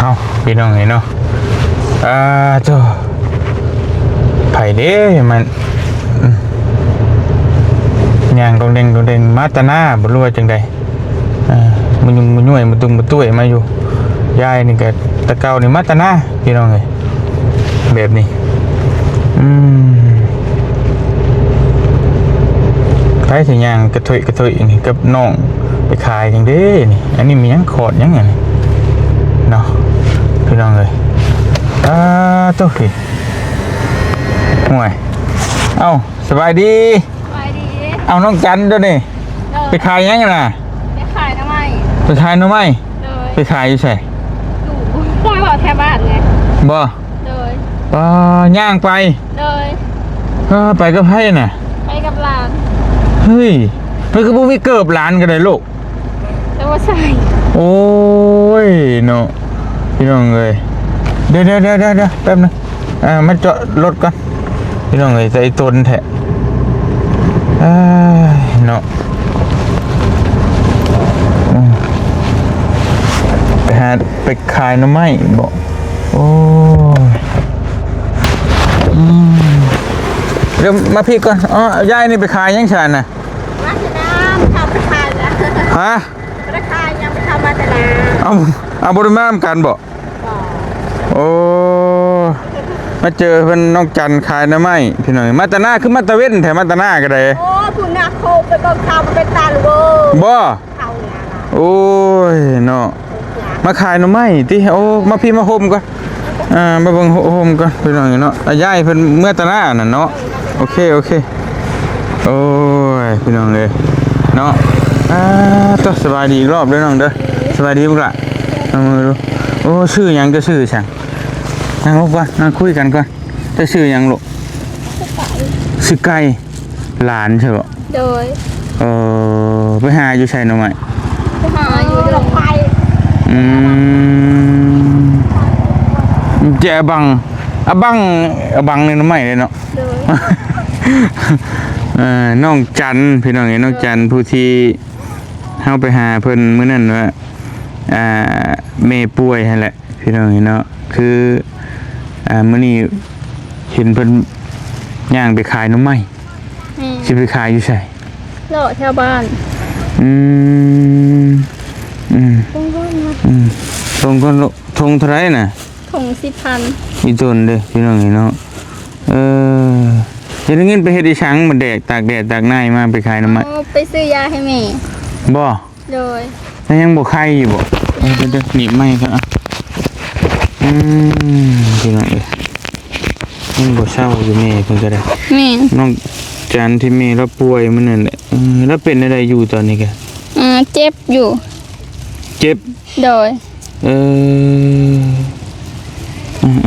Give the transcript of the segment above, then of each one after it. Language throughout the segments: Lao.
ເອົ້າ ພີ່ນ້ອງເອີຍເນາະ ອ່າ ໂທ້ ໃຜເດ້ມັນ ອືມ ຍ່າງດົງເດັງ ດົງເດັງ ມາແຕ່ນາບໍ່ຮູ້ວ່າຈັ່ງໃດ ອ່າ ມາຫຍຸ້ງມາຫຍ້ວຍ ມາຕຸ້ມມາຕຸ້ຍມາຢູ່ ຍາຍນີ້ກະ ແຕ່ເກົ່ານີ້ມາແຕ່ນາ ພີ່ນ້ອງເອີຍ ແບບນີ້ ອືມ ໃຜຊິຍ່າງກະທຸຍກະທຸຍນີ້ກັບນ້ອງ ໄປຂາຍຫຍັງເດ້ນີ້ ອັນນີ້ມີຫຍັງ ຂອດຫຍັງອັນນີ້ເນາະ ພີ່ນ້ອງເອີຍ ອ່າ ໂທ້ ໂອ້ຍ ເອົ້າ ສະບາຍດີ ສະບາຍດີ ເອົ້າ ນ້ອງຈັນຕົວນີ້ ໂດຍ ໄປຂາຍຫຍັງຫັ້ນນະ? ໄປຂາຍໜໍ່ໄມ້ ໄປຂາຍໜໍ່ໄມ້ ໂດຍ ໄປຂາຍຢູ່ໃສ? ຢູ່ຫ້ວຍເວົ້າແຖວບ້ານໄງ ບໍ່? ໂດຍ ອໍ ຍ່າງໄປ ໂດຍ ເອີ ໄປກັບໃຜນະ? ໄປກັບຫຼານ ເຮີ້ຍ ມັນຄືບໍ່ມີເກີບຫຼານກໍໄດ້ລູກ ແຕ່ວ່າໃສ່ ໂອ້ຍເນາະ ພີ່ນ້ອງເອີຍ ດຽວໆໆໆ ແປັບໜຶ່ງ ອ່າ ມາຈອດລົດກ່ອນ ພີ່ນ້ອງເອີຍ ໃຈຕົນແທ້ ເອີຍເນາະ ອືມ ໄປຫາ ໄປຂາຍໜໍ່ໄມ້ບໍ? ໂອ້ຍ ອືມ ດຽວມາພີ້ກ່ອນ ອໍ ຍາຍນີ້ໄປຂາຍຫຍັງຊັ້ນນະ? ມາແຕ່ນາ ເຂົ້າໄປຂາຍແລ້ວ ຮະ? ບໍ່ໄດ້ຂາຍຫຍັງ ໄປເຂົ້າມາແຕ່ນາ ເອົາ ເອົາ ບໍ່ໄດ້ມານຳກັນບໍ? ບໍ່ ໂອ້ ມາເຈີເພິ່ນ ນ້ອງຈັນຂາຍໜໍ່ໄມ້ ພີ່ນ້ອງ ມາແຕ່ນາ ຄືມາຕາເວັນແທ້ ມາແຕ່ນາກໍໄດ້ ໂອ້ ພຸ້ນນະ ໂຄໄປເບິ່ງຂ່າວ ມັນເປັນຕາລະເວີ ບໍ່? ເຂົານີ້ນະ ໂອ້ຍເນາະ ມາຂາຍໜໍ່ໄມ້ຕິ ໂອ້ ມາພີ້ມາໂຮມກ່ອນ ອ່າ ມາເບິ່ງໂຮມກ່ອນ ພີ່ນ້ອງເນາະ ອາ ຍາຍເພິ່ນເມືອຕະນານັ້ນເນາະ ໂອເຄ ໂອເຄ ໂອ້ຍ ພີ່ນ້ອງເອີຍເນາະ ອ່າ ໂທ້ ສະບາຍດີອີກລອບເດີນ້ອງເດີ ສະບາຍດີບັກຫຼ້າ ເອົາມືດູ ໂອ້ ຊື່ຫຍັງ ເຈົ້າຊື່ຫຍັງ? ນັ່ງລົງກ່ອນ ນັ່ງຄຸຍກັນກ່ອນ ເຈົ້າຊື່ຫຍັງລູກ? ຊື່ໄກ່ ຫຼານໃຊ່ບໍ່? ໂດຍ ເອີ ໄປຫາຢູ່ໃສໜໍ່ໄມ້? ໄປຫາຢູ່ດອກໄຟ ອືມ ແຈບັງ ອະບັງ ອະບັງໃນໜໍ່ໄມ້ເດ້ເນາະ ໂດຍ ເອີ ນ້ອງຈັນ ພີ່ນ້ອງເອີຍ ນ້ອງຈັນ ຜູ້ທີ່ເຮົາໄປຫາເພິ່ນມື້ນັ້ນວ່າ ອ່າ ແມ່ປ່ວຍຫັ້ນແຫຼະ ພີ່ນ້ອງເອີຍເນາະ ຄື ອ່າ ມື້ນີ້ເຫັນເພິ່ນຍ່າງໄປຂາຍໜໍ່ໄມ້ ແມ່ນ ຊິໄປຂາຍຢູ່ໃສ? ເລາະແຖວບ້ານ ອືມ ອືມ ລົງກ່ອນນະ ອືມ ລົງກ່ອນ ໂລ ຖົງເທົ່າໃດນະ? ຖົງສິບພັນ ອີ່ຕົນເດ້ ພີ່ນ້ອງເອີຍເນາະ ເອີ ຈະໄດ້ເງິນໄປເຮັດອີ່ຫຍັງ ມາແດກ ຕາກແດດຕາກໜ້າຍມາ ໄປຂາຍໜໍ່ໄມ້ ເອົາໄປຊື້ຢາໃຫ້ແມ່ ບໍ່? ໂດຍ ແລ້ວຍັງບໍ່ໄຄຢູ່ບໍ່? ເອີ ເດີໆ ໜີບໄມ້ກ່ອນ ອືມ ພີ່ນ້ອງເອີຍ ຍັງບໍ່ເຊົາຢູ່ແມ່ເພິ່ນກໍໄດ້ ແມ່ນ ນ້ອງຈັນທີ່ແມ່ລາວປ່ວຍມື້ນັ້ນແຫຼະ ເອີ ລາວເປັນແນວໃດຢູ່ຕອນນີ້ກະ? ອ່າ ເຈັບຢູ່ ເຈັບ ໂດຍ ເອີ ອືມໆ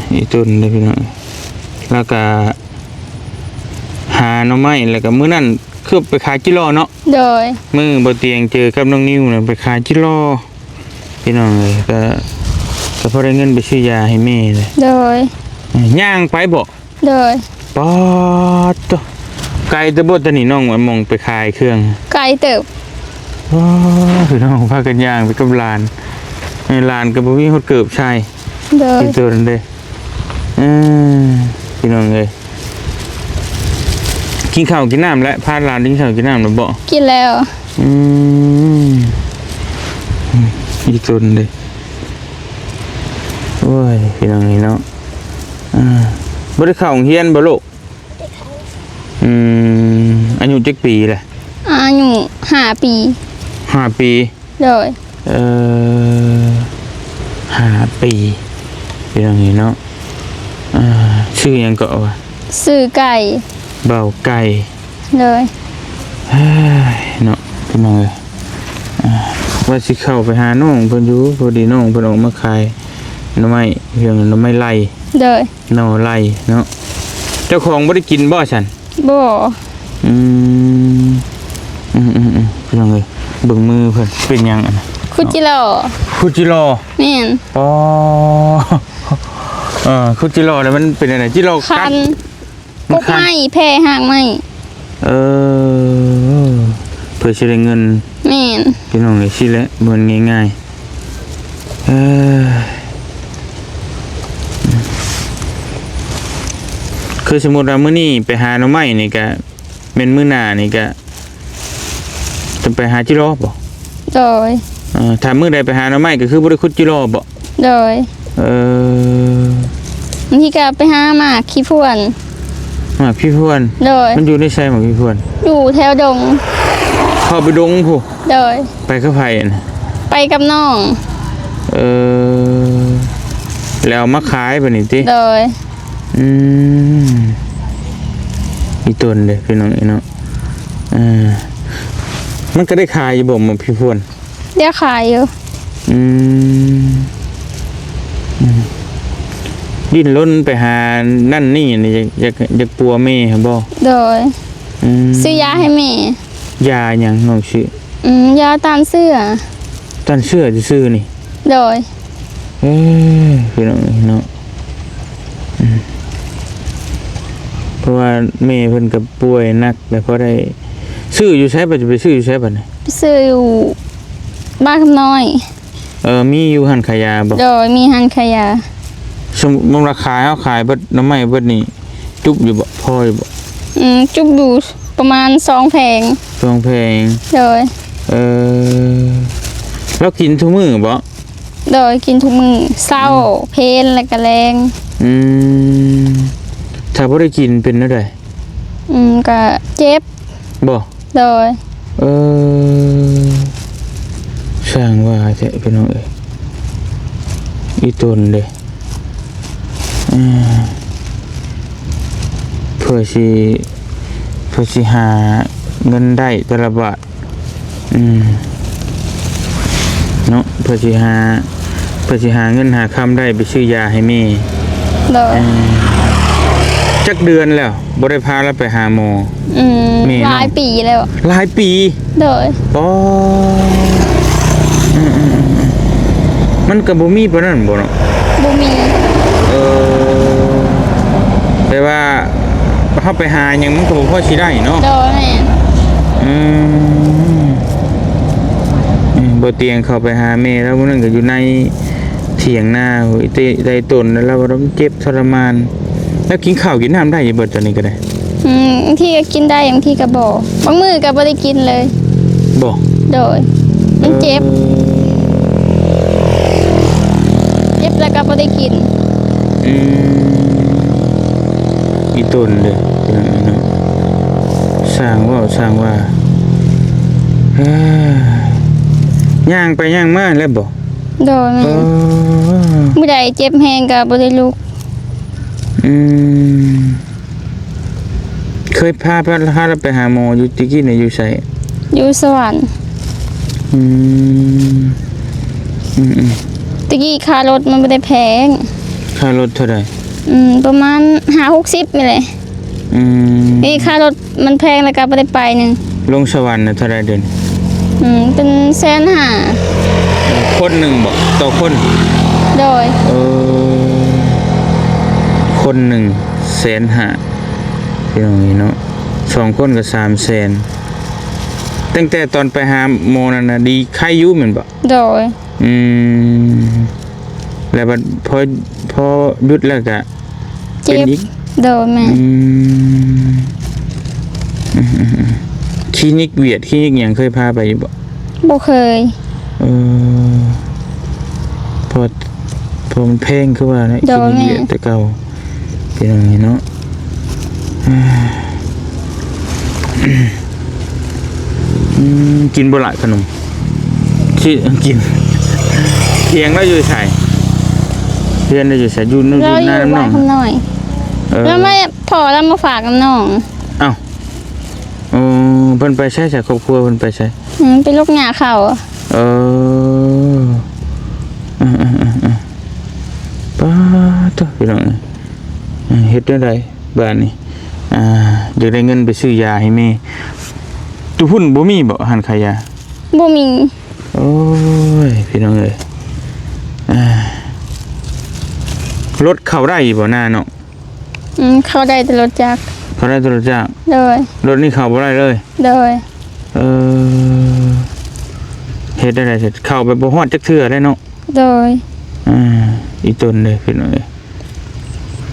ໆໆ ອີ່ຕົນເດ້ພີ່ນ້ອງ ແລ້ວກະຫາໜໍ່ໄມ້ ແລ້ວກະມື້ນັ້ນຄືໄປຂາຍຈິລໍເນາະ ໂດຍ ມື້ບໍ່ຕຽງເຈີກັບນ້ອງນິວນະ ໄປຂາຍຈິລໍ ພີ່ນ້ອງເອີຍ ກະ ກະພໍໄດ້ເງິນໄປຊື້ຢາໃຫ້ແມ່ເລີຍ ໂດຍ ເອີ ຍ່າງໄປບໍ? ໂດຍ ປາດໂທ້ ໄກເຕີບບໍ່ຕອນນີ້ນ້ອງ ໝ່ອງໄປຂາຍເຄື່ອງ? ໄກເຕີບ ວ້າ ພີ່ນ້ອງພາກັນຍ່າງໄປກັບຫຼານ ເອີ ຫຼານກໍບໍ່ມີຮອດເກີບໃສ່ ໂດຍ ອີ່ຕົນເດ້ ເອີ ພີ່ນ້ອງເອີຍ ກິນເຂົ້າກິນນ້ຳແລ້ວ ພາຫຼານກິນເຂົ້າກິນນ້ຳແລ້ວບໍ? ກິນແລ້ວ ອືມ ອີ່ຕົນເດ້ ໂອ້ຍ ພີ່ນ້ອງເອີຍເນາະ ອ່າ ບໍ່ໄດ້ເຂົ້າໂຮງຮຽນບໍ່ລູກ? ອືມ ອາຍຸຈັກປີລະ? ອາຍຸຫ້າປີ ຫ້າປີ ໂດຍ ເອີ ຫ້າປີ ພີ່ນ້ອງເອີຍເນາະ ອ່າ ຊື່ຫຍັງເກາະວະ? ຊື່ໄກ່ ບ່າວໄກ່ ໂດຍ ເອີຍ ເນາະ ພີ່ນ້ອງເອີຍ ອ່າ ວ່າຊິເຂົ້າໄປຫານ້ອງເພິ່ນຢູ່ ພໍດີນ້ອງເພິ່ນອອກມາຂາຍໜໍ່ໄມ້ ເລື່ອງໜໍ່ໄມ້ໄລ່ ໂດຍ ໜໍ່ໄລ່ເນາະ ເຈົ້າຂອງບໍ່ໄດ້ກິນບໍ່ຊັ້ນ? ບໍ່ ອືມ ອືມໆໆ ພີ່ນ້ອງເອີຍ ເບິ່ງມືເພິ່ນ ເປັນຫຍັງອັນນັ້ນ? ຂຸດຈິລໍ ຂຸດຈິລໍ ແມ່ນ ອໍ ເອີ ຂຸດຈິລໍແລ້ວມັນເປັນຈັ່ງໃດ? ຈິລໍກັດ ຄັນ ມັນຄັນ ກົກໄມ້ ແຜ່ຮາກໄມ້ ເອີ ເພື່ອຊິໄດ້ເງິນ ແມ່ນ ພີ່ນ້ອງເອີຍ ຊີ້ແຫຼະ ບໍ່ແມ່ນງ່າຍ ເອີ ຄືສົມມຸດວ່າມື້ນີ້ໄປຫາໜໍ່ໄມ້ນີ້ກະ ແມ່ນມື້ໜ້ານີ້ກະ ຈະໄປຫາຈິລໍບໍ່? ໂດຍ. ເອີ ຖ້າມື້ໃດໄປຫາໜໍ່ໄມ້ກໍຄືບໍ່ໄດ້ຂຸດຈິລໍບໍ່? ໂດຍ. ເອີ ບາງທີກໍໄປຫາໝາກຂີ້ຜວນ. ໝາກຂີ້ຜວນ? ໂດຍ. ມັນຢູ່ໃນໃສໝາກຂີ້ຜວນ? ຢູ່ແຖວດົງ. ເຂົ້າໄປດົງພຸ້ນ? ໂດຍ. ໄປກັບໃຜຫັ້ນນະ? ໄປກັບນ້ອງ. ເອີ ແລ້ວເອົາມາຂາຍບາດນີ້ຕິ? ໂດຍ. ອືມ ອີຕົນເດ້ພີ່ນ້ອງເອີຍເນາະ. ເອີ ມັນກໍໄດ້ຂາຍຢູ່ບໍ່ໝາກຜີ່ພວນ? ໄດ້ຂາຍຢູ່. ອືມ ອືມ ດີ້ນລົນໄປຫານັ້ນນີ້ ຢາກ ຢາກ ຢາກປົວແມ່ຫັ້ນບໍ່? ໂດຍ. ອືມ ຊື້ຢາໃຫ້ແມ່. ຢາຫຍັງນ້ອງຊື່? ອືມ ຢາຕ້ານເຊື້ອ. ຕ້ານເຊື້ອຊື່ໆນີ້? ໂດຍ. ເອີ ພີ່ນ້ອງເອີຍເນາະ ອືມ ເພາະວ່າແມ່ເພິ່ນກໍປ່ວຍໜັກ ແລ້ວພໍໄດ້ ຊື້ຢູ່ໃສ? ບາດຈະໄປຊື້ຢູ່ໃສບາດນີ້? ໄປຊື້ຢູ່ບ້ານຄຳນ້ອຍ. ເອີ ມີຢູ່ຮ້ານຂາຍຢາບໍ່? ໂດຍ ມີຮ້ານຂາຍຢາ. ສົມມຸດວ່າຂາຍ ເຮົາຂາຍເບິດ ໜໍ່ໄມ້ເບິດນີ້ ຈຸບຢູ່ບໍ່? ພໍຢູ່ບໍ່? ອືມ ຈຸບຢູ່ປະມານສອງແຜງ. ສອງແຜງ. ໂດຍ. ເອີ ລາວກິນທຸກມື້ບໍ່? ໂດຍ ກິນທຸກມື້ ເຊົ້າ ອືມ ເພນ ແລ້ວກະແລງ. ອືມ ຖ້າບໍ່ໄດ້ກິນເປັນແນວໃດ? ອືມ ກະເຈັບ. ບໍ່? ໂດຍ. ເອີ ຊ່າງວ່າແທ້ພີ່ນ້ອງເອີຍ ອີຕົນເດ້. ເອີ ເພື່ອຊິ ເພື່ອຊິຫາເງິນໄດ້ແຕ່ລະບາດ ອືມ ເນາະ ເພື່ອຊິຫາ ເພື່ອຊິຫາເງິນຫາຄຳໄດ້ໄປຊື້ຢາໃຫ້ແມ່. ໂດຍ. ເອີ ຈັກເດືອນແລ້ວບໍ່ໄດ້ພາລາວໄປຫາໝໍ? ອືມ ແມ່ນ້ອງ ຫຼາຍປີແລ້ວ. ຫຼາຍປີ? ໂດຍ. ອໍ ອືມໆໆໆ ມັນກໍບໍ່ມີປານນັ້ນບໍ່ເນາະ? ບໍ່ມີ. ເອີ ແປວ່າ ເຮົາໄປຫາຫຍັງມັນກໍບໍ່ພໍຊິໄດ້ເນາະ. ໂດຍ ແມ່ນ. ອືມ ອືມ ບໍ່ຕຽງເຂົ້າໄປຫາແມ່ລາວ ມື້ນັ້ນກໍຢູ່ໃນຖຽງນາ ໂອ້ຍ ໄດ້ຕົນແລ້ວ ລາວວ່າລາວເຈັບທໍລະມານ. ແລ້ວກິນເຂົ້າກິນນ້ຳໄດ້ຢູ່ບໍ່ຕອນນີ້ກໍໄດ້? ອືມ ບາງທີກໍກິນໄດ້ ບາງທີກໍບໍ່. ບາງມື້ກໍບໍ່ໄດ້ກິນເລີຍ. ບໍ່? ໂດຍ. ມັນເຈັບ. ເອີ ເຈັບແລ້ວກໍບໍ່ໄດ້ກິນ. ອືມ ອີຕົນເດ້ ພີ່ນ້ອງເນາະ ຊ່າງເວົ້າຊ່າງວ່າ. ເອີ ຍ່າງໄປຍ່າງມາແລ້ວບໍ່? ໂດຍ ແມ່ນ. ເອີ ມື້ໃດເຈັບແຮງກໍບໍ່ໄດ້ລຸກ. ອືມ ເຄີຍພາ ພາ ພາລາວໄປຫາໝໍຢູ່ ແຕ່ກີ້ນີ້ຢູ່ໃສ? ຢູ່ສະຫວັນ. ອືມ ອືມໆ ແຕ່ກີ້ຄ່າລົດມັນບໍ່ໄດ້ແພງ. ຄ່າລົດເທົ່າໃດ? ອືມ ປະມານຫ້າຫົກສິບນີ້ແຫຼະ. ອືມ ນີ້ຄ່າລົດມັນແພງ ແລ້ວກໍບໍ່ໄດ້ໄປໜຶ່ງ. ລົງສະຫວັນນະເທົ່າໃດເດີ? ອືມ ເປັນແສນຫ້າ. ຄົນໜຶ່ງບໍ? ຕໍ່ຄົນ? ໂດຍ. ເອີ ຄົນໜຶ່ງແສນຫ້າ ພີ່ນ້ອງເອີຍເນາະ ສອງຄົນກໍສາມແສນ. ຕັ້ງແຕ່ຕອນໄປຫາໝໍນັ້ນນະ ດີໄຄຢູ່ແມ່ນບໍ່? ໂດຍ. ອືມ ແລ້ວບັດພໍ ພໍຢຸດແລ້ວກະ ເຈັບ ເປັນອີກ? ໂດຍ ແມ່ນ. ອືມ ອືມໆໆ ຄລີນິກຫວຽດ ຄລີນິກຫຍັງເຄີຍພາໄປຢູ່ບໍ່? ບໍ່ເຄີຍ. ເອີ ເພາະ ເພາະມັນແພງຄືວ່ານະ. ໂດຍ ຄລີນິກຫວຽດ ແມ່ນ ແຕ່ເກົ່າ ເປັນຫຍັງນີ້ເນາະ. ອືມ ກິນບໍ່ລະຂະໜົມ? ກິນ ກິນ. ຖຽງລາວຢູ່ໃສ? ເຮືອນລາວຢູ່ໃສ? ຢູ່ ຢູ່ນານຳນ້ອງ. ເອີ ລາວມາ ພໍ່ລາວມາຝາກນຳນ້ອງ. ເອົ້າ ໂອ້ ເພິ່ນໄປໃສຊະ? ຄອບຄົວເພິ່ນໄປໃສ? ອືມ ໄປລົກຫຍ້າເຂົ້າ. ເອີ ເອີໆໆໆ ປາດໂທ້ ພີ່ນ້ອງເອີຍ ເຮັດແນວໃດບາດນີ້? ອ່າ ຢາກໄດ້ເງິນໄປຊື້ຢາໃຫ້ແມ່. ຢູ່ພຸ້ນບໍ່ມີບໍຮ້ານຂາຍຢາ? ບໍ່ມີ. ໂອ້ຍ ພີ່ນ້ອງເອີຍ ອ່າ ລົດເຂົ້າໄດ້ບໍ່ນານ້ອງ? ອືມ ເຂົ້າໄດ້ແຕ່ລົດຈັກ. ເຂົ້າໄດ້ແຕ່ລົດຈັກ? ໂດຍ. ລົດນີ້ເຂົ້າບໍ່ໄດ້ເລີຍ? ໂດຍ. ເອີ ເຮັດແນວໃດ? ເຂົ້າໄປບໍ່ຮອດຈັກເທື່ອໄດ໋ເນາະ. ໂດຍ ອ່າ ອີຕົນເດ້ພີ່ນ້ອງເອີຍ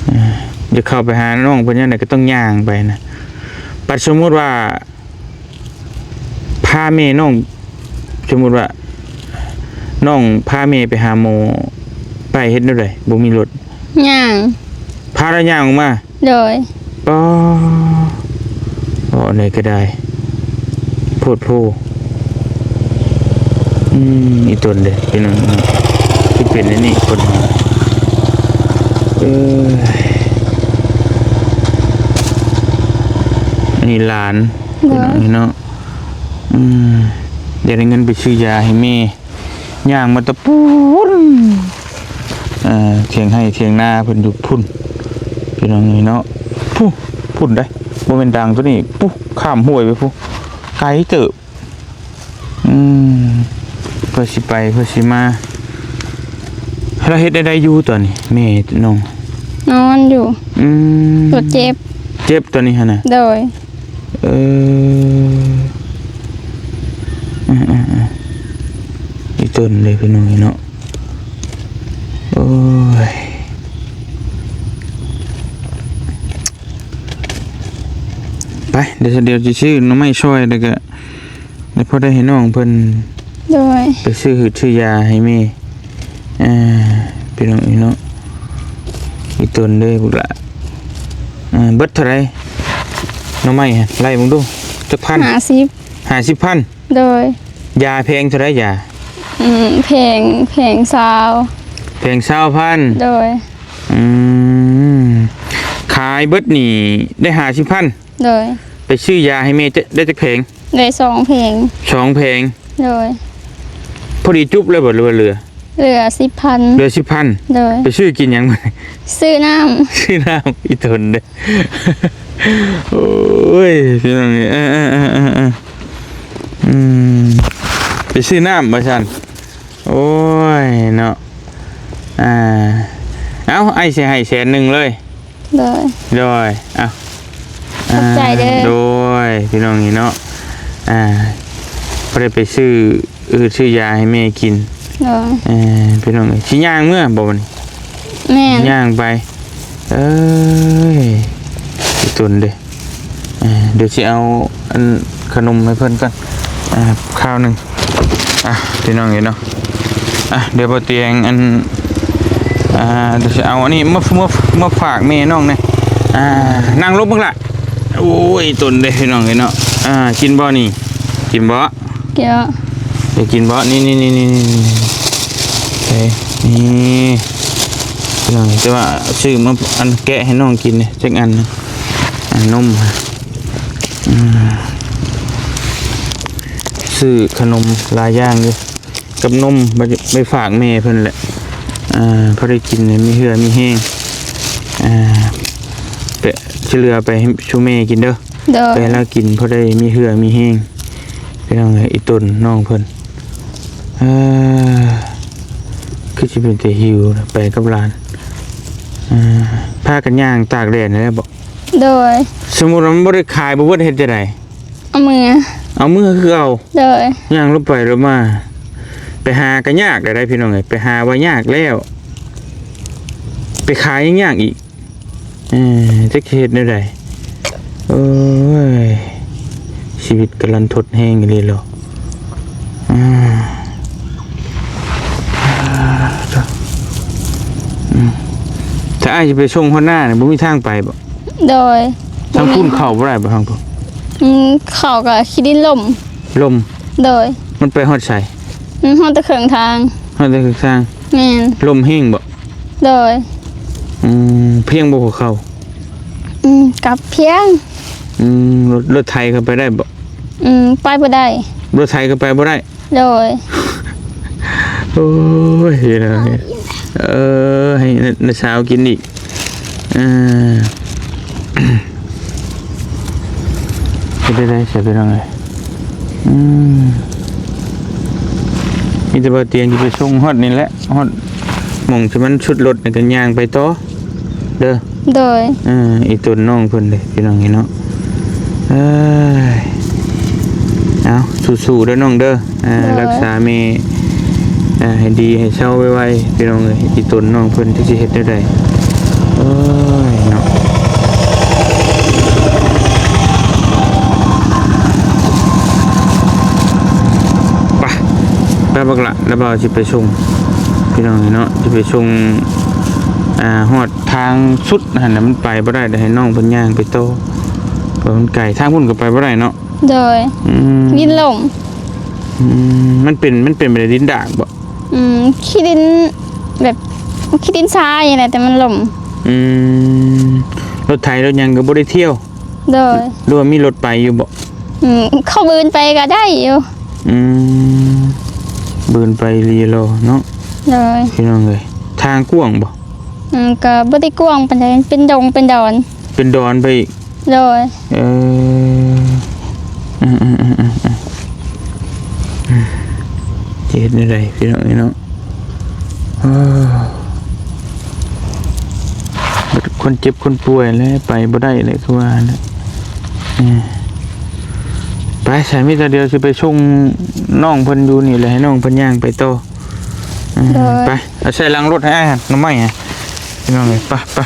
ອ່າ ຢາກເຂົ້າໄປຫານ້ອງເພິ່ນຍາມໃດກໍຕ້ອງຍ່າງໄປນະ. ບັດສົມມຸດວ່າ ພາແມ່ນ້ອງ ສົມມຸດວ່າ ນ້ອງພາແມ່ໄປຫາໝໍ ໄປເຮັດແນວໃດ? ບໍ່ມີລົດ? ຍ່າງ ພາລາຍ່າງອອກມາ? ໂດຍ ອໍ ເວົ້າແນວໃດກໍໄດ້ ໂພດໂພ. ອືມ ອີຕົນເດ້ພີ່ນ້ອງ ຄືເປັນອັນນີ້ຄົນເຮົາ ເອີຍ ອັນນີ້ຫຼານ ໂດຍ ພີ່ນ້ອງເນາະ. ອືມ ຢາກໄດ້ເງິນໄປຊື້ຢາໃຫ້ແມ່ ຍ່າງມາແຕ່ພຸ້ນ ເອີ ຖຽງໄຮ່ຖຽງນາເພິ່ນຢູ່ພຸ້ນ ພີ່ນ້ອງເອີຍເນາະ. ພຸ້ນ ພຸ້ນເດ້ ບໍ່ແມ່ນດັງໂຕນີ້ ພຸ້ນ ຂ້າມຫ້ວຍໄປພຸ້ນ ໄກເຕີບ. ອືມ ເພື່ອຊິໄປ ເພື່ອຊິມາ. ແລ້ວເຮັດແນວໃດຢູ່ຕອນນີ້ ແມ່ນ້ອງ? ນອນຢູ່. ອືມ ກໍເຈັບ ເຈັບຕອນນີ້ຫັ້ນນະ? ໂດຍ. ເອີ ອືມໆໆ ອີຕົນເດ້ພີ່ນ້ອງເນາະ. ໂອ້ຍ ໄປ ດຽວ ດຽວຊິຊື້ໜໍ່ໄມ້ຊ່ອຍ ແລ້ວກະ ແລ້ວພໍໄດ້ໃຫ້ນ້ອງເພິ່ນ ໂດຍ ໄປຊື້ຫືດຊື້ຢາໃຫ້ແມ່. ອ່າ ພີ່ນ້ອງເອີຍເນາະ ອີຕົນເດ້ພຸ້ນລະ. ອ່າ ເບິດເທົ່າໃດ ໜໍ່ໄມ້ຫັ້ນ ໄລ່ເບິ່ງດູ ຈັກພັນ? ຫ້າສິບ. ຫ້າສິບພັນ? ໂດຍ. ຢາແຜງເທົ່າໃດຢາ? ອືມ ແຜງ ແຜງຊາວ. ແຜງຊາວພັນ? ໂດຍ. ອືມ ຂາຍເບິດນີ້ໄດ້ຫ້າສິບພັນ? ໂດຍ. ໄປຊື້ຢາໃຫ້ແມ່ ຈະ ໄດ້ຈັກແຜງ? ໄດ້ສອງແຜງ. ສອງແຜງ? ໂດຍ. ພໍດີຈຸບເລີຍບໍ່ ຫຼືວ່າເຫຼືອ? ເຫຼືອສິບພັນ. ເຫຼືອສິບພັນ? ໂດຍ. ໄປຊື້ກິນຫຍັງ? ຊື້ນ້ຳ. ຊື້ນ້ຳ ອີຕົນເດ້. ໂອ້ຍ ພີ່ນ້ອງເອີຍ ເອີໆໆໆ ອືມ ໄປຊື້ນ້ຳວ່າຊັ້ນ. ໂອ້ຍເນາະ ອ່າ ເອົາ ອ້າຍຊິໃຫ້ແສນໜຶ່ງເລີຍ. ໂດຍ ໂດຍ ເອົາ ຂອບໃຈເດີ ອ່າ ໂດຍ ພີ່ນ້ອງນີ້ເນາະ ອ່າ ພໍໄດ້ໄປຊື້ ຊື້ຢາໃຫ້ແມ່ກິນ. ໂດຍ ເອີ ພີ່ນ້ອງເອີຍ ຊິຍ່າງເມືອບໍ່ບັດນີ້? ແມ່ນ ຍ່າງໄປ. ເອີຍ ອີຕົນເດ້ ອ່າ ດຽວຊິເອົາອັນຂະໜົມໃຫ້ເພິ່ນກ່ອນ ອ່າ ຄາວໜຶ່ງ. ອ່ະ ພີ່ນ້ອງເອີຍເນາະ ອ່ະ ດຽວບໍ່ຕຽງອັນ ອ່າ ດຽວຊິເອົາອັນນີ້ມາ ມາ ມາຝາກແມ່ນ້ອງແດ່. ອ່າ ນັ່ງລົງເບິ່ງລະ. ໂອ້ຍ ຕົນເດ້ ພີ່ນ້ອງເອີຍເນາະ. ອ່າ ກິນບໍ່ນີ້? ກິນບໍ່? ເກຍ ໄດ້ກິນບໍ່? ນີ້ໆ ນີ້ ນີ້ ນີ້ ເອີ ນີ້ ພີ່ນ້ອງ ແຕ່ວ່າຊື້ມາອັນແກະໃຫ້ນ້ອງກິນເດ້ ຈັກອັນນະ ອັນນົມ ອືມ ຊື້ຂະໜົມຫຼາຍຢ່າງຢູ່ ກັບນົມ ໄປ ໄປຝາກແມ່ເພິ່ນແຫຼະ ອ່າ ພໍໄດ້ກິນໃຫ້ມີເຫື່ອມີແຮງ ອ່າ ແປະ ຊິເຫຼືອໄປໃຫ້ ສູ່ແມ່ກິນເດີ. ໂດຍ ໄປໃຫ້ລາວກິນພໍໄດ້ມີເຫື່ອມີແຮງ ພີ່ນ້ອງເອີຍ. ອີຕົນນ້ອງເພິ່ນ ເອີ ຄືຊິເປັນຕາຫິວນະ ໄປກັບຫຼານ ເອີ ພາກັນຍ່າງຕາກແດດນີ້ແຫຼະບໍ? ໂດຍ ສົມມຸດວ່າມັນບໍ່ໄດ້ຂາຍບໍ່ເບິດເຮັດຈັ່ງໃດ? ເອົາເມືອ ເອົາເມືອຄືເກົ່າ. ໂດຍ ຍ່າງລົງໄປລົງມາ ໄປຫາກໍຍາກແລ້ວໄດ໋ ພີ່ນ້ອງເອີຍ ໄປຫາວ່າຍາກແລ້ວ ໄປຂາຍຍັງຍາກອີກ. ເອີ ຈັກຊິເຮັດແນວໃດ ໂອ້ຍ ຊີວິດກະລັນທົດແຮງອີ່ຫຼີເນາະ ອືມ ອືມ ຖ້າອ້າຍຊິໄປສົ່ງຮອດໜ້ານີ້ ບໍ່ມີທາງໄປບໍ? ໂດຍ ທາງພຸ້ນເຂົ້າບໍ່ໄດ້ບໍ ທາງພຸ້ນ? ອືມ ເຂົ້າກໍຂີ້ດິນຫຼົ່ມ. ຫຼົ່ມ? ໂດຍ ມັນໄປຮອດໃສ? ອືມ ຮອດແຕ່ເຄິ່ງທາງ. ຮອດແຕ່ເຄິ່ງທາງ? ແມ່ນ. ຫຼົ່ມແຮງບໍ? ໂດຍ ອືມ ພຽງບໍ່ຫົວເຂົ່າ? ອືມ ກໍພຽງ. ອືມ ລົດ ລົດໄຖເຂົ້າໄປໄດ້ບໍ? ອືມ ໄປບໍ່ໄດ້. ລົດໄຖກໍໄປບໍ່ໄດ້? ໂດຍ ໂອ້ຍ ເອີ ໃຫ້ນ້າສາວກິນອີກ ເອີ ເຮັດໄດ້ໄດ໋ ພີ່ນ້ອງເອີຍ ອືມ ມີແຕ່ວ່າຕຽງຊິໄປສົ່ງຮອດນີ້ແຫຼະ ຮອດໝ່ອງທີ່ມັນຊຸດລົດ ແລ້ວກໍຍ່າງໄປຕໍ່ເດີ. ໂດຍ ເອີ ອີຕົນນ້ອງເພິ່ນເດ້ ພີ່ນ້ອງເອີຍເນາະ ເອີຍ ເອົາ ສູ້ໆເດີນ້ອງເດີ ເອີ ໂດຍ ຮັກສາແມ່ ອ່າ ໃຫ້ດີໃຫ້ເຊົາໄວໆ ພີ່ນ້ອງເອີຍ. ອີຕົນນ້ອງເພິ່ນຈັກຊິເຮັດແນວໃດ? ໂອ້ຍເນາະ ໄປ ໄປບັກຫຼະ ລະບ່າວຊິໄປສົ່ງ ພີ່ນ້ອງເອີຍເນາະ ຊິໄປສົ່ງ ອ່າ ຮອດທາງສຸດຫັ້ນນະ ມັນໄປບໍ່ໄດ້ ໃຫ້ນ້ອງເພິ່ນຍ່າງໄປຕໍ່ ເພາະມັນໄກ ທາງພຸ້ນກໍໄປບໍ່ໄດ້ເນາະ. ໂດຍ ອືມ ດິນຫຼົ່ມ ອືມ ມັນເປັນ ມັນເປັນແບບດິນດາກບໍ່? ອືມ ຂີ້ດິນ ແບບ ຂີ້ດິນຊາຍນີ້ແຫຼະ ແຕ່ມັນຫຼົ່ມ. ອືມ ລົດໄຖລົດຫຍັງກໍບໍ່ໄດ້ທ່ຽວ? ໂດຍ ຫຼືວ່າມີລົດໄປຢູ່ບໍ່? ອືມ ເຂົາບືນໄປກໍໄດ້ຢູ່. ອືມ ບືນໄປລີລໍເນາະ. ໂດຍ ພີ່ນ້ອງເອີຍ ທາງກວ້າງບໍ່? ອືມ ກໍບໍ່ໄດ້ກວ້າງປານໃດ ເປັນດົງເປັນດອນ ເປັນດອນໄປອີກ. ໂດຍ ເອີ ອືມໆໆໆ ຈະເຮັດແນວໃດພີ່ນ້ອງເອີຍເນາະ? ເອີ ຄົນເຈັບຄົນປ່ວຍແຫຼະ ໄປບໍ່ໄດ້ແຫຼະ ຄືວ່າແຫຼະ. ເອີ ໄປ ສາມີຕາດຽວຊິໄປສົ່ງນ້ອງເພິ່ນຢູ່ນີ້ແຫຼະ ໃຫ້ນ້ອງເພິ່ນຍ່າງໄປຕໍ່. ເອີ ໂດຍ ໄປ ເອົາໃສ່ຫຼັງລົດໃຫ້ອ້າຍຫັ້ນ ໜໍ່ໄມ້ຫັ້ນ ພີ່ນ້ອງເອີຍ. ໄປ ໄປ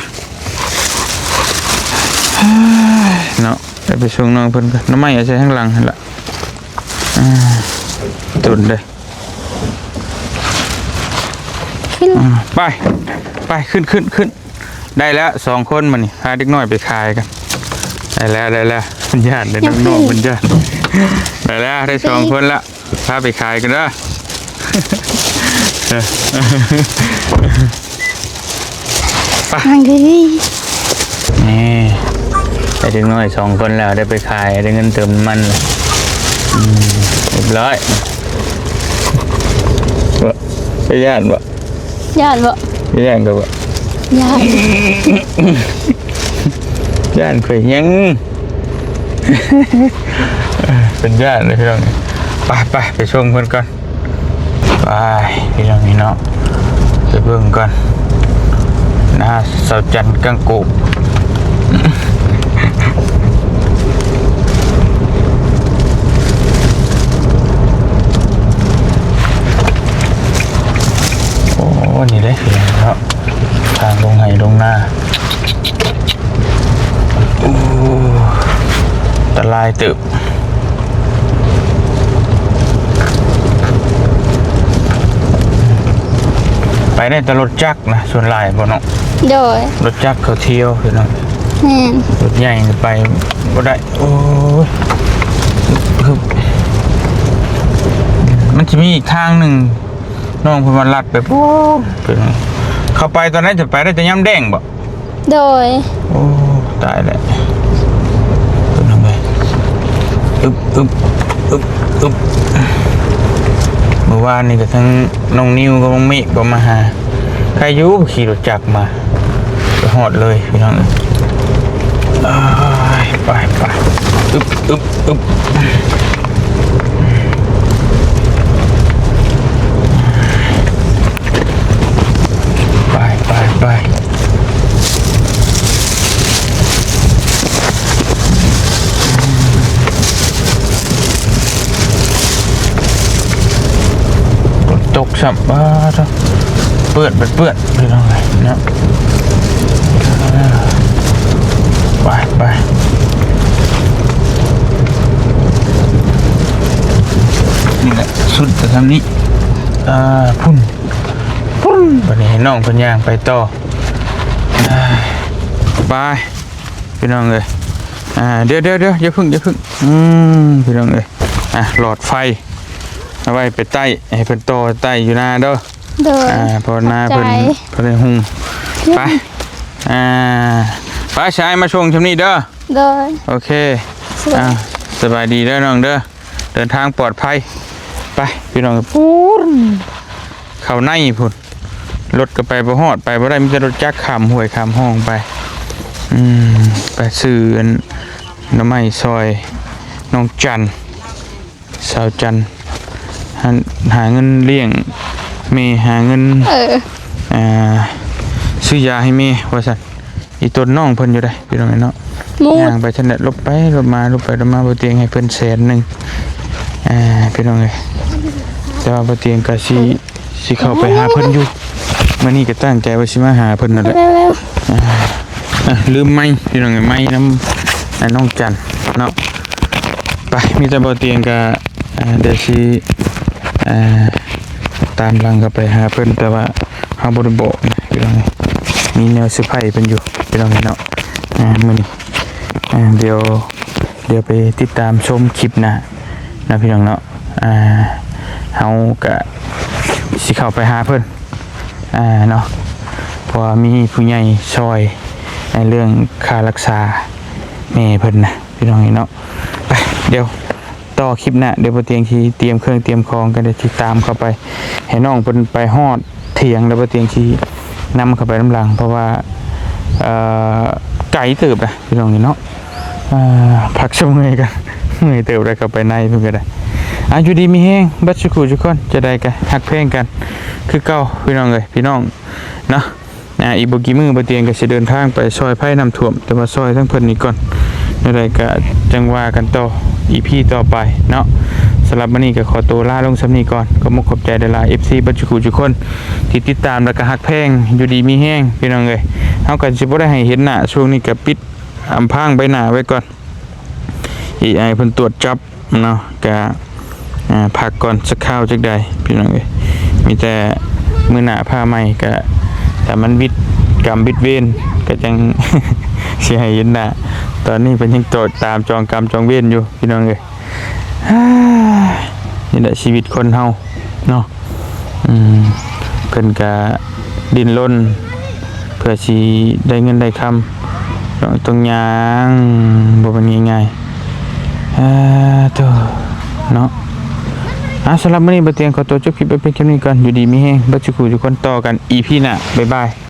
ເນາະ ໄປ ໄປສົ່ງນ້ອງເພິ່ນກ່ອນ ໜໍ່ໄມ້ເອົາໃສ່ທາງຫຼັງຫັ້ນລະ. ອ່າ ຕົ້ນເດີ ຂຶ້ນ ອ່າ ໄປ ໄປ ຂຶ້ນ ຂຶ້ນ ຂຶ້ນ. ໄດ້ແລ້ວສອງຄົນ ມື້ນີ້ພາເດັກນ້ອຍໄປຂາຍກັນ. ໄດ້ແລ້ວ ໄດ້ແລ້ວ ເພິ່ນຢ້ານເດ້ ນ້ອງໆ ເພິ່ນຢ້ານ. ໄດ້ແລ້ວ ໄດ້ສອງຄົນລະ ພາໄປຂາຍກັນເດີ. ໄປ ທາງດີ ນີ້ ໄດ້ເດັກນ້ອຍສອງຄົນແລ້ວ ໄດ້ໄປຂາຍ ໄດ້ເງິນເຕີມນ້ຳມັນ. ອືມ ຮຽບຮ້ອຍ. ບໍ່ ເຈົ້າຢ້ານບໍ່? ຢ້ານບໍ່? ຢ້ານກໍບໍ່? ຢ້ານ ຢ້ານຂ້ອຍຫຍັງ? ເປັນຢ້ານເລີຍພີ່ນ້ອງ. ໄປ ໄປ ໄປສົ່ງເພິ່ນກ່ອນ. ໄປ ພີ່ນ້ອງ ນີ້ເນາະ ໄປເບິ່ງກ່ອນ ນາສາວຈັນກາງໂກກ. ໂອ້ ນີ້ເດ້ເນາະ ທາງລົງໄຮ່ລົງນາ. ໂອ້ ອັນຕະລາຍເຕີບ. ໄປໄດ້ແຕ່ລົດຈັກນະ ສ່ວນຫຼາຍບໍ່ເນາະ? ໂດຍ ລົດຈັກເຂົາທ່ຽວພີ່ນ້ອງ. ແມ່ນ ລົດໃຫຍ່ໄປບໍ່ໄດ້. ໂອ້ຍ ຮຶບ ມັນຊິມີອີກທາງໜຶ່ງ ນ້ອງເພິ່ນວ່າລັດໄປພຸ້ນ. ເຂົ້າໄປຕອນໃດ ຈະໄປໄດ້ແຕ່ຍາມແລ້ງບໍ່? ໂດຍ ໂອ້ ຕາຍແລ້ວ ເພິ່ນເອົາໄປ ອຶບ ອຶບ ອຶບ ອຶບ. ມື້ວານນີ້ກໍທັງນ້ອງນິວກັບນ້ອງເມກກໍມາຫາ ໃຄຢູ່ຂີ່ລົດຈັກມາ ໄປຮອດເລີຍພີ່ນ້ອງເອີຍ. ໄປ ໄປ ອຶບ ອຶບ ອຶບ. ໄປ ໄປ ໄປ ຝົນຕົກຊ້ຳ ປາດໂທ້ ເປື້ອນ ເປື້ອນ ພີ່ນ້ອງເອີຍເນາະ. ໄປ ໄປ ນີ້ແຫຼະ ສຸດແຕ່ຊ່ຳນີ້. ອ່າ ພຸ້ນ ພຸ້ນ ບັດນີ້ໃຫ້ນ້ອງເພິ່ນຍ່າງໄປຕໍ່. ອ່າ ໄປ ພີ່ນ້ອງເອີຍ. ອ່າ ດຽວໆໆ ຢ່າເພິ່ງ ຢ່າເພິ່ງ. ອືມ ພີ່ນ້ອງເອີຍ ອ່າ ຫຼອດໄຟເອົາໄວ້ໄປໄຕ້ ໃຫ້ເພິ່ນຕໍ່ໄຕ້ຢູ່ນາເດີ. ໂດຍ ອ່າ ເພາະນາເພິ່ນ ຂອບໃຈ ເພິ່ນໄດ້ຫຸ່ງ. ໄປ ອ່າ ໄປ ຊາຍມາສົ່ງຊ່ຳນີ້ເດີ. ໂດຍ ໂອເຄ ສະບາຍ ອ່າ ສະບາຍດີເດີນ້ອງເດີ ເດີນທາງປອດໄພ. ໄປ ພີ່ນ້ອງ ພຸ້ນ ເຂົ້າໃນພຸ້ນ ລົດກໍໄປບໍ່ຮອດ ໄປບໍ່ໄດ້ ມີແຕ່ລົດຈັກຂ້າມຫ້ວຍຂ້າມຮ່ອງໄປ. ອືມ ໄປຊື້ອັນໜໍ່ໄມ້ຊ່ອຍນ້ອງຈັນ ສາວຈັນ ຫາ ຫາເງິນລ້ຽງແມ່ ຫາເງິນ ເອີ ອ່າ ຊື້ຢາໃຫ້ແມ່ວ່າຊັ້ນ. ອີຕົນນ້ອງເພິ່ນຢູ່ໃດ໋ ພີ່ນ້ອງເອີຍເນາະ. ຍ່າງໄປຊັ້ນແຫຼະ ຫຼົບໄປຫຼົບມາ ຫຼົບໄປຫຼົບມາ. ບໍ່ຕຽງໃຫ້ເພິ່ນແສນໜຶ່ງ ອ່າ ພີ່ນ້ອງເອີຍ ແຕ່ວ່າບໍ່ຕຽງກໍຊິ ຊິເຂົ້າໄປຫາເພິ່ນຢູ່. ມື້ນີ້ກໍຕັ້ງໃຈວ່າຊິມາຫາເພິ່ນນັ້ນແຫຼະ. ອ່າ ລືມໄມ ພີ່ນ້ອງເອີຍ, ໄມນຳ ອ່າ ນ້ອງຈັນເນາະ. ໄປ ມີແຕ່ບໍ່ຕຽງກໍ ອ່າ ດຽວຊິ ອ່າ ຕາມຫຼັງເຂົ້າໄປຫາເພິ່ນ, ແຕ່ວ່າເຮົາບໍ່ໄດ້ບອກນະ ພີ່ນ້ອງເອີຍ, ມີແນວເຊີໄພຣສ໌ເພິ່ນຢູ່ ພີ່ນ້ອງເອີຍເນາະ. ອ່າ ມື້ນີ້ ອ່າ ດຽວ ດຽວໄປຕິດຕາມຊົມຄລິບໜ້າເນາະ ພີ່ນ້ອງເນາະ. ອ່າ ເຮົາກະຊິເຂົ້າໄປຫາເພິ່ນ ອ່າ ເນາະ, ເພາະວ່າມີຜູ້ໃຫຍ່ຊ່ອຍໃນເລື່ອງຄ່າລັກສາແມ່ເພິ່ນນະ ພີ່ນ້ອງເນາະ. ໄປ ດຽວຕໍ່ຄລິບໜ້າ, ດຽວບໍ່ຕຽງຊິຕຽມເຄື່ອງຕຽມຂອງກັນ, ດຽວຊິຕາມເຂົ້າໄປ ໃຫ້ນ້ອງເພິ່ນໄປຮອດຖຽງ ແລ້ວບໍ່ຕຽງຊິນຳເຂົ້າໄປນຳຫຼັງ, ເພາະວ່າ ເອີ ໄກເຕີບນະ ພີ່ນ້ອງເນາະ. ອ່າ ພັກຊົມເມື່ອຍກັນ ເມື່ອຍເຕີບແລ້ວ ເຂົ້າໄປໃນເພິ່ນກໍໄດ້. ອ່າ ຢູ່ດີມີແຮງເບິດສູ່ຄູ່ສູ່ຄົນ, ຈະໄດ້ກໍຮັກແພງກັນຄືເກົ່າ ພີ່ນ້ອງເອີຍ ພີ່ນ້ອງເນາະ. ອ່າ ອີກບໍ່ກີ່ມື້ ບໍ່ຕຽງກໍຊິເດີນທາງໄປຊ່ອຍໄພນ້ຳຖ້ວມ, ແຕ່ວ່າຊ່ອຍທັງເພິ່ນນີ້ກ່ອນ, ແນວໃດກໍຈັ່ງວ່າກັນຕໍ່ ອີພີ ຕໍ່ໄປເນາະ. ສຳລັບມື້ນີ້ກໍຂໍຕົວລາລົງສ່ຳນີ້ກ່ອນ. ຂອບມຸກຂອບໃຈຫຼາຍໆ ເອັຟຊີ ເບິດສູ່ຄູ່ສູ່ຄົນທີ່ຕິດຕາມ ແລ້ວກໍຮັກແພງ, ຢູ່ດີມີແຮງ ພີ່ນ້ອງເອີຍ. ເຮົາກໍຊິບໍ່ໄດ້ໃຫ້ເຫັນໜ້າ, ຊ່ວງນີ້ກໍປິດ ອຳພາງໃບໜ້າໄວ້ກ່ອນ, ເອໄອ ເພິ່ນຕວດຈັບເນາະ. ກະ ອ່າ ພັກກ່ອນສັກຄາວຈັກໃດ ພີ່ນ້ອງເອີຍ. ມີແຕ່ມື້ໜ້າພາໃໝ່ ກະຖ້າມັນວິດກຳວິດເວນ ກະຈັ່ງຊິໃຫ້ເຫັນໜ້າ. ຕອນນີ້ເພິ່ນຍັງຕອດຕາມຈອງກຳຈອງເວນຢູ່ ພີ່ນ້ອງເອີຍ. ນີ້ແຫຼະຊີວິດຄົນເຮົາເນາະ. ອືມ ເພິ່ນກະດີ້ນລົນເພື່ອຊິໄດ້ເງິນໄດ້ຄຳເນາະ, ຕ້ອງຍ່າງ ບໍ່ແມ່ນງ່າຍໆ. ເອີ ໂທ້ເນາະ. ອ່າ ສຳລັບມື້ນີ້ ບໍ່ຕຽງຂໍຕົວຈົບຄລິບໄວ້ພຽງສ່ຳນີ້ກ່ອນ. ຢູ່ດີມີແຮງເບິດສູ່ຄູ່ທຸກຄົນ, ຕໍ່ກັນ ອີພີ ໜ້າ. ບາຍບາຍ.